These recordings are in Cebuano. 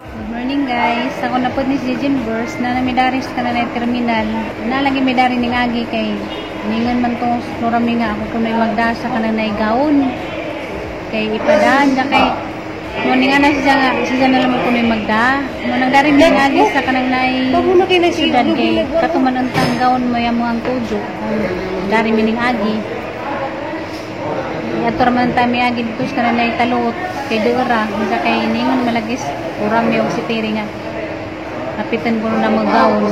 Good morning, guys. Ako na po ni si Jean Burst na namidaris ka na na terminal. Na lagi midari ning agi kay ningon man to florami nga ako kunoy magdasa ka na naigaon. Kay ipadaan na kay mo ning ana siya nga siya na lang kunoy magda. Mo nang dari ning agi sa kanang nay syudad kay katuman ang tanggaon mo yamo ang tujo. Dari mining agi. Ato man ta mi agi dito sa kanang nay taluot kay Dora sa kay ningon malagis uram yung si Tiri nga kapitan ko na magawon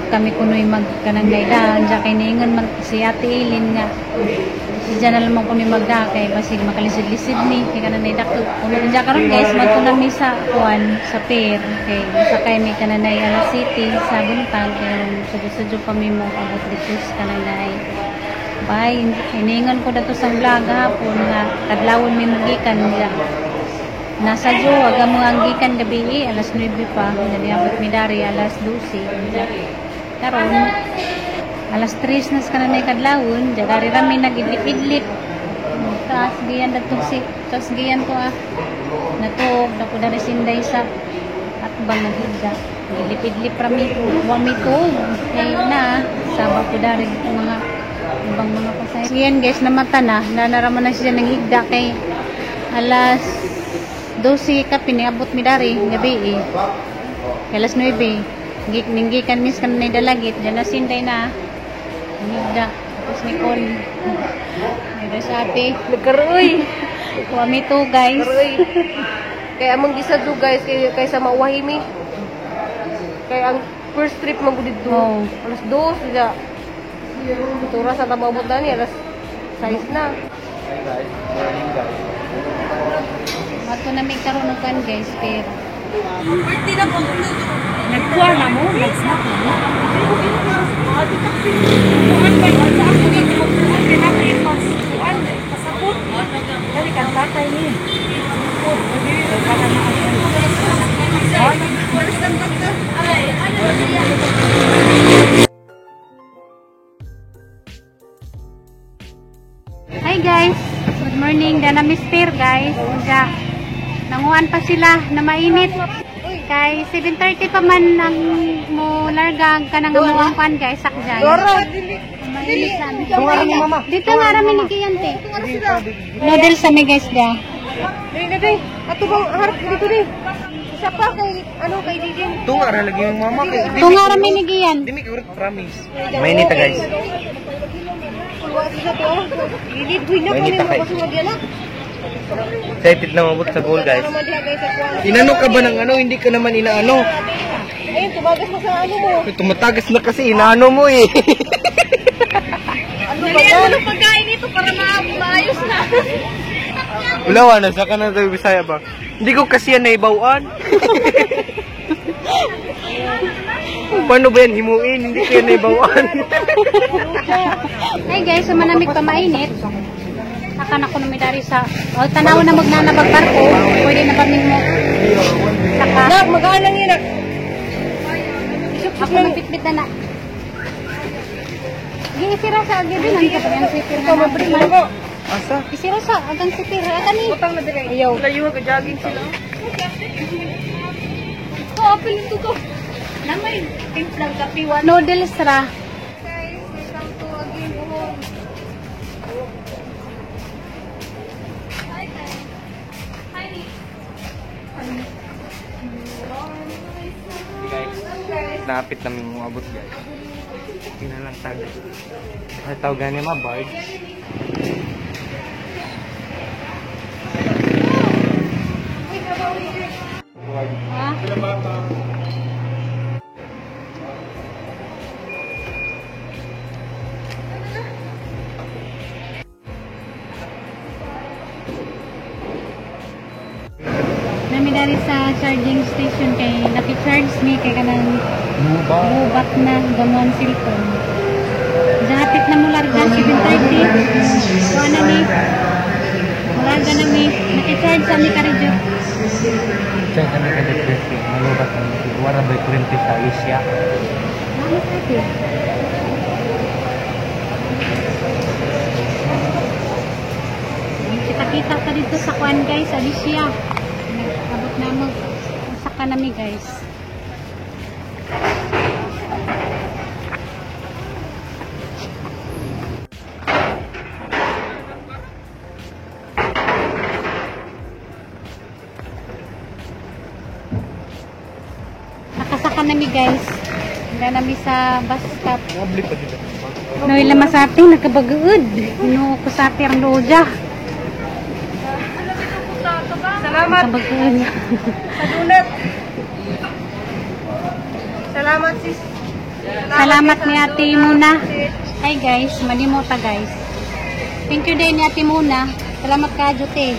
kami kunoy magkanang gayda sa kay ningon man si Ate Ilin nga siya na lamang kunoy magda kay basig makalisid-lisid ni kay kanang dako kuno diya karon guys madto na mi sa kuan sa pier kay sakay mi kananay Alas City sa buntag kay sudyo-sudyo pa mi mo abot dito sa kananay. Bye, iningon ko dato sa vlog hapon nga kadlawon mi mugikan niya. Nasa jo, aga mo ang gikan gabi alas 9 pa, niabot mi dari alas 12. Karon alas 3 na sa kananay kadlawon, dari rami nagidlip-idlip. Taas giyan datong si, taas giyan ko ah. Natuog na ko dari sinday sa atbang naghigda. Idlip-idlip rami, wa mi tuog. Kay na saba ko dari mga ibang mga pasay. Yan guys, namata na. Nanaraman na siya ng higda kay alas 12 ka piniabot mi dari gabi eh. Kay alas 9. Ninggikan mis kan na dalagit. Diyan na sinday na. Higda. Tapos Nicole. Dito sa ate. Nagkaroy. Kuha to guys. Karoy. Kaya among gisado guys kay kaysa mauwahi mi. Kaya ang first trip man gud didto. Oh. Alas 2 siya. Tura sa tababot na ni alas 6 na. Hi guys, morning guys. Mato na may karoon ng kan guys pero Nagkuha na mo, nag-snap mo. Hi guys! Good morning. Dana Mister guys. Uga. Nanguan pa sila na mainit. Kay 7:30 pa man ang mo larga ang kanang amuang pan guys sakjay. Mainit sa amin. Dito nga rami ni Kiyante. Noodles sa mi guys da. Dili dili. Ato bang harap dito ni. Isa pa kay ano kay Didin. Tunga ra lagi yung mama kay. Tunga rami ni Kiyan. Di mi kay promise. Mainit guys. Gilid huy na Mainit kunin mo kay. kasi magyala. Excited na mabot sa goal guys. Para man diha guys sa kuwan. Inano ka ba ng ano? Hindi ka naman inaano. Ayun tumagas mo sa ano mo. Tumatagas na kasi inaano mo eh. Ano ba yan? Pagkain ito para maayos na. Wala na sa kanan sa Bisaya ba? Hindi ko kasi yan naibawaan. Paano ba yan himuin? Hindi ko yan naibawaan. Hi guys, so manamig pa mainit. Saka na ko numidari sa o tanaw na magnanabag barko. Pwede na ba mo? Saka Nak, magaan lang yun nak. ako nagpitbit na na. Giisira sa gabi nang ang sipir na na. Asa? Isira sa agang sipir agan ni. Utang na dire. Ayaw. Layo ka jogging sila. Ko apel ito ko. Namay timplang kape wa noodles ra. Guys, welcome to again home. Guys, napit namin umabot guys. Tingnan lang tag. Ay, tawag gani ma barge. Ha? Nami dari sa charging station kay napit Nag-charge mi kay kanang Luba. lubat na gamuan cellphone. Dapit na mo larga 7:30. Kuha na ni. Larga na mi. Naki-charge sa mi karidyo. Charge kami ka dito kay malubat na mi. Wara ba kurente sa Asia? Ano sa ate? Kita-kita ka dito sa kuan guys, Alicia. Nag-abot na mo. Usa ka na mi guys. Nakasaka na mi guys. Handa na mi sa bus stop. Mabli pa dito. Noy lamasati nagkabagood. Ino ko sa ang loja. Salamat Nagkabagood. sa donut. Salamat sis. Salamat ni sa Ate donut, Muna. sis. Hi guys, malimota guys. Thank you din ni Ate Muna. Salamat ka te.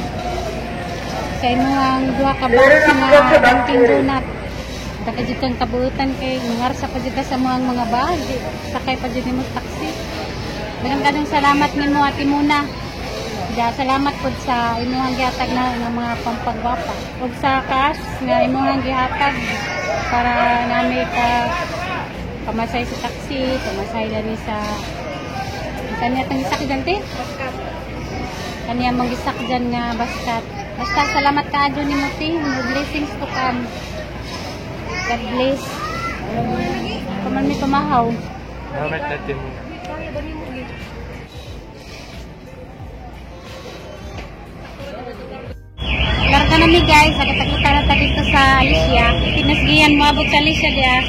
Sa imuhang duha ka box nga Dunkin Donut. Daka jud kang kabuutan kay ngarsa pa jud ka sa mga bag. Sakay pa jud nimo sa taxi. Daghang kadong salamat nimo Ate Muna. Ja, salamat pod sa imuhang gihatag na nga mga pampagwapa. Ug sa cash nga imuhang gihatag para nami ka pamasay sa taxi, pamasay lani sa kanya tang isak dyan, te? Kanya mang isak dyan nga baskat. Basta salamat ka adyo ni mo, te. More blessings to come. God bless. Kuman mi tumahaw. Salamat Ate Muna. Larga na mi guys, nagkatakutan na ta dito sa Alicia. Pinasgihan mo abot sa Alicia diya.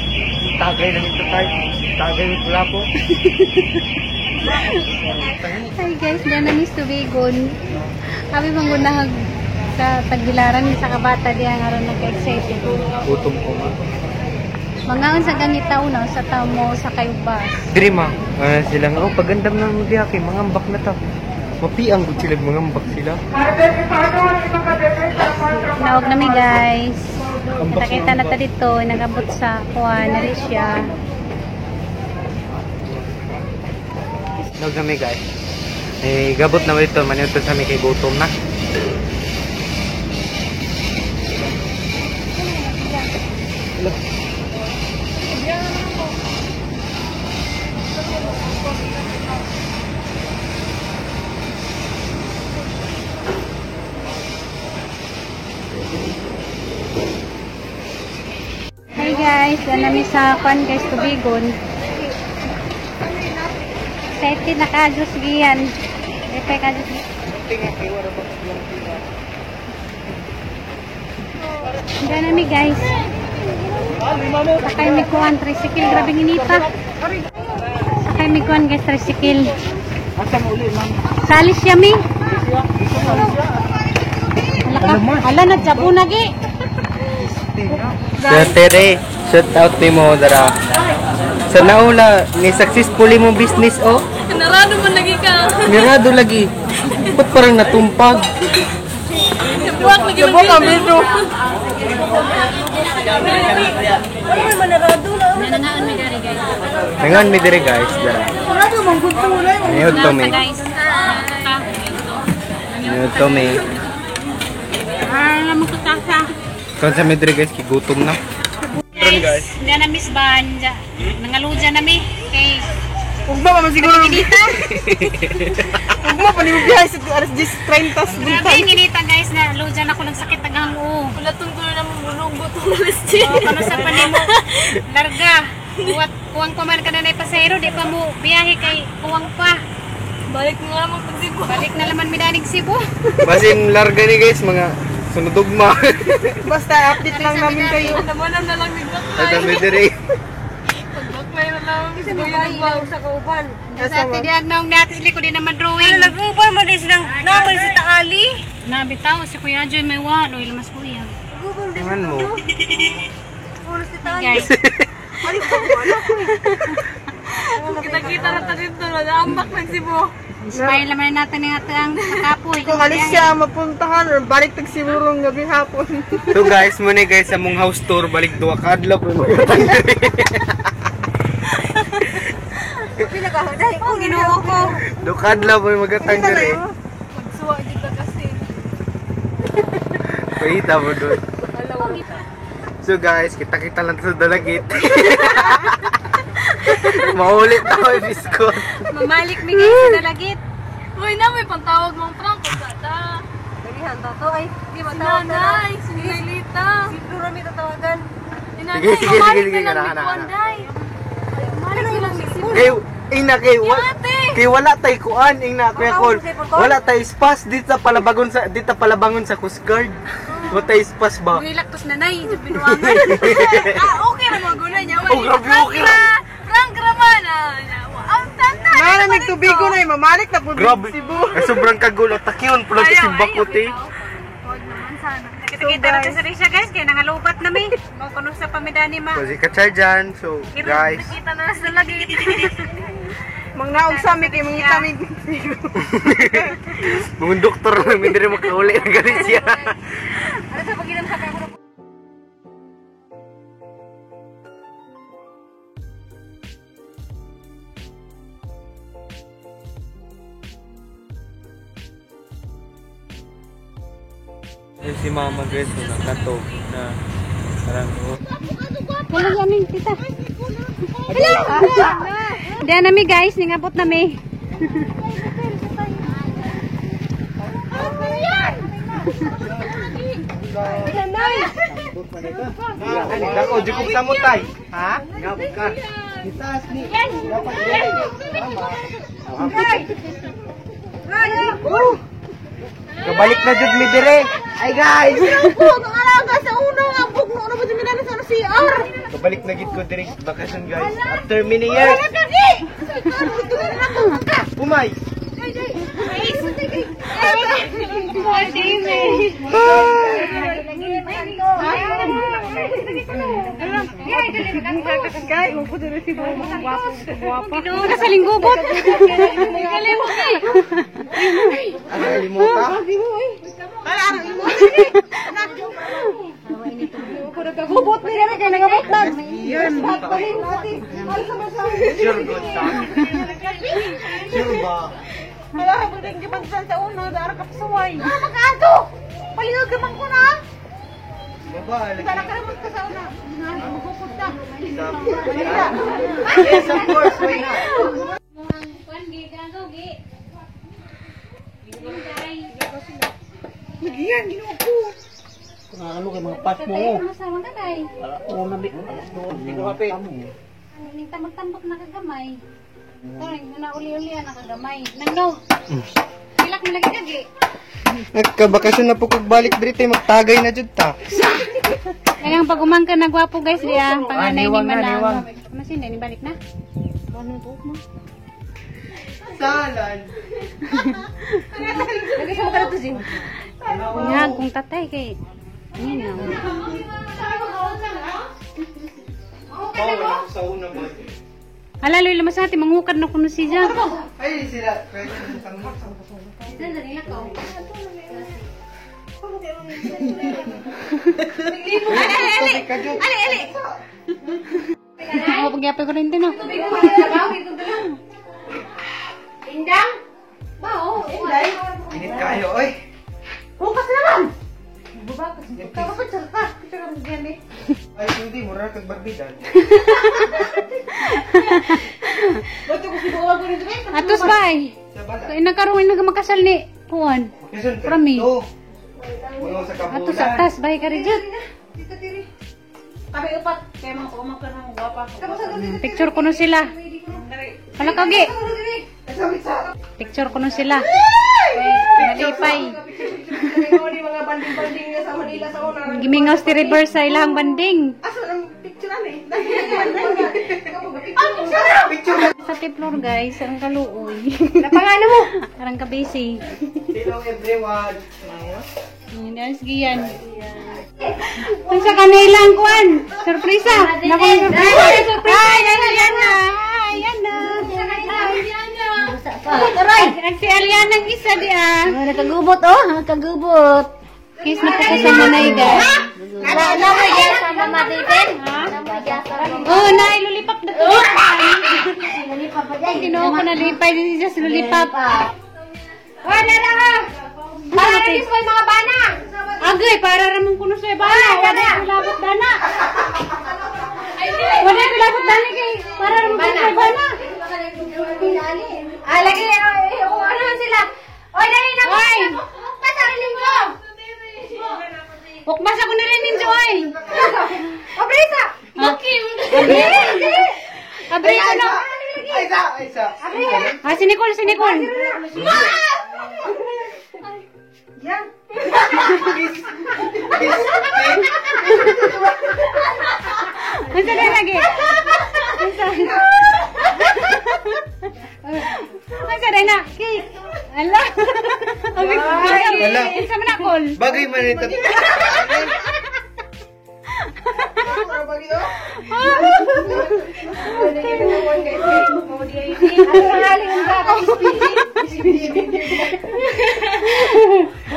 Tagay lang ito tayo. Tagay ng pula po. Hi guys, diyan na mi Subigon. Kami mangunahag sa tagbilaran sa kabata diya nga aron nagka-excited. Gutom ko ma. Mangaon sa gangitaw na sa tamo sa kayo bus. Diri ma, sila nga oh pagandam nang diha kay mangambak na ta. Mapiang gud sila mangambak sila. Naog na mi guys. Kita-kita na ta dito, nagabot sa kuan Alicia. Naog na mi guys. Eh gabot na dito maniudto sa mi kay gutom na. Hi guys, yan nami sa kuan guys Tubigon. Excited na ka-Diyos giyan. Epek ka Diyos. Diyan nami guys. Sakay mi kuan tricycle, grabe nginita. Sakay mi kuan guys tricycle. Salis siya mi. Ala ka, ala na jabo na gi. Sir Tere, shout out nimo dara. Sa nauna ni successfully mo business oh. Narado man lagi ka. Mirado lagi. Ba't parang natumpag? Buwak lagi ng business. Nangan mi dire guys dara. Ngayon to mi. Guys. Ngayon to mi. Ah, mo kutasa. Kan sa mi dire guys kay gutom na. Guys, hindi na miss ban. Nangaluja na mi kay Ugma pa man siguro. Ginita. Ugma pa nimo biyahe sa alas 10:30 Grabe ginita guys na luja na ko nagsakit tagang oo. Kulatong ko na naman bulong butong na list. Oh, kano sa panimo. Larga. Kuwat kuwang pa man ka na pasahero, di pa mo biyahe kay kuwang pa. Balik mo nga naman pag Cebu. Balik na laman midanig Cebu. Basin larga ni guys mga sunod ugma. Basta update lang namin kayo. Namanan na lang nagbaklay. Ada mi dire. Pagbaklay na lang. Kasi mo sa kauban. Sa ati diag naong natin sila ko di naman drawing. Nag-uban man din silang naman si Taali. Nabitaw si Kuya Joy may walo, ilamas kuya. Tingnan mo. Guys, Kita-kita na ta dito. Naambak ng Cebu. Inspire naman natin yung atang kapoy. Kung alis siya, mapuntahan or balik tag siguro gabi hapon. So guys, muna guys sa mong house tour balik duha ka adlaw po mo. Pinakahuday ko, ginoo ko. Duha ka adlaw po magatang diri. Magsuwa kita kasi. Pakita mo doon. So guys, kita-kita lang sa dalagit. Maulit ako yung biskot. Mamalik mi guys sa dalagit. Uy na, may pantawag mong prank. Kung ta. Dalihan to ay. Di Si matawag na. Nanay, si Lilita. Si Flora may tatawagan. Si Nanay, Sige, sige, mamalik sige, na lang sige, ni hana, hana. Kuanday. Mamalik na lang ni Kuanday. Kay ina kay wa, Ate! kay wala tay kuan ina Kuya Col. Wala tay spas dito palabagon sa dito palabangon sa Coast Guard. Wala tay spas ba? Ngilak tos nanay, sa binuangan. Ah, okay ra mga gulay niya. Oh, grabe, okay ra. Prank ra man. Ah. Ang tanda. Mana may tubigo na eh, mamalik na po Grabe. Cebu. Ay, sobrang kagulo takyon pula si bakot eh. Huwag naman sana. Kita-kita natin sa Risha guys, kaya nangalubat na mi. Kung kuno sa pamidani ma. So si Kachar dyan. So guys, Kita na sa lagi. Mangnaog sa mi kay mangita mi. mga doktor lang hindi rin makauli ng galit siya. Ano sa pagilan sa kaya ko Yung si Mama guys, so, nakatog na parang oh. Wala yamin tita. Diyan na mi guys, ningabot na mi. Dako, jukok sa mo tay. Ha? Ngabot ka. Itaas ni. Kabalik na jud mi dire. Ay guys. Ang sa una nga bugno na ba minana sa CR. Kabalik na gid ko dire bakasyon guys. After many years. Umay. Ginoo ka sa linggubot. Ano limuta? Gubot ni rin kay nangabot na. Sure good sa. Sure ba? Hala ko din gibansan sa una, dara ka pasuway. Ah, magkaadto. Palihog man ko na. Baba, lagi. Dara ka naman ka sa una. Magkukod na. Yes, of course, why not? Kuan gi gago gi. Nagiyan ginoo ko. Ano kay mga pat mo? Ano sa mga tay? Oo, nabi. Hindi ko kapit. Ning tambak-tambak na kagamay. Sorry, na uli-uli na kagamay. Nangno. Pilak mo lagi kagi. Nagkabakasyon na po kog balik diri tay magtagay na jud ta. Kaya ang pag-umangka na gwapo guys diya, panganay ni niwang na, Manang. niwang. Ano sino ni balik na? Salan. Lagi sa mga to Zin. Nga kung tatay kay ninaw. Oh, sa una ba? Hala loy lamas natin mangukad na kuno siya. Ay sila pwede sa Ako pagyapay ko rin din oh. Indang? Bao, inday. Init kayo oy. Hukas naman. Kapag ka, Ay hindi mura kag barbidan. Atos bay. Sa bala. Kay nagkaroon na makasal ni Kuan. Bakasyon ka Prami. dito. Mga sa kabulan. Atos atas bay ka rin jud. Kami upat kay mga pagumangka ng gwapa. Picture ko no sila. Hala kagi. Picture ko no sila. Nalipay. mga banding-banding na sa Manila sa una. Gimingaw si reverse sa ilang banding. Asa ang picture ani? Picture. Sa tiplor guys, ang kaluoy. Napangano mo? Parang kabisi. Hello everyone. Yan, sige yan. Ang sa kanilang kuan. Surpresa. Naku, surpresa. Surpresa. Ay, yan na. Ay, yan na. Ay, yan na. Aray! Ang si Aliana ang isa di ah. Nakagubot oh, nakagubot. Kiss na po ko sa manay guys. Na mo sa mama titin. Oh, na lulipap na to. Tinoo ko na lipay din siya sa lulipap. Wala na ha! Para rin ko mga bana! Agay, para ramon kuno sa bana. Wala ko labot dana. Wala ko labot dana kay para ramon kuno sa bana. Ah, lagi, oh, ano sila? Oy, dali na! Oy! Pasariling ko! Ukbas ako na rin ninyo ay. Obrisa! Bukim. Abre ko na. Ay, sa, ay, sa. Ah, si Nicole, si Nicole. Unsa na lagi? Unsa? Unsa na na? Cake. Ala. Ala. Unsa man akol? Bagay man ito.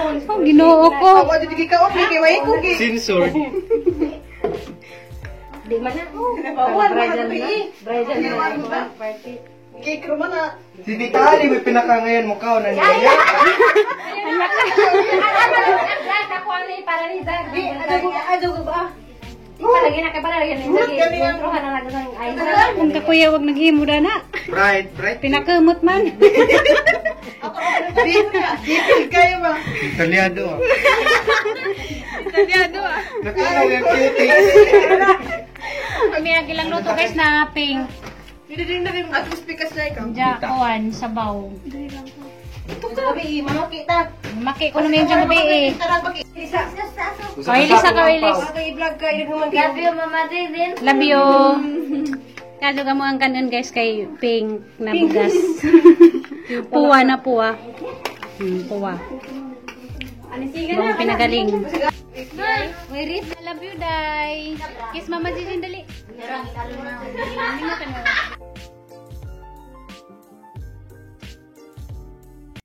Oh, Ginoo ko. Censored. Si Tita Ali, may pinaka ngayon mukha na niya. Kung kakuya wag naghimo na. Bright, bright. Pinakamot man. Italiano ah. Italiano ah. Nakalaw yung cutie. Kami ang ilang luto guys na pink. Ja, kuan, sabaw. Maki ko naman yung gabi eh. Kailis sa kailis. Love you mama titin. Love you. Kaso ka mo ang kanon guys kay pink na bugas. Puwa na puwa. Puwa. Mga pinagaling. Wait, I love you, Day. Kiss Mama Jijin, dali.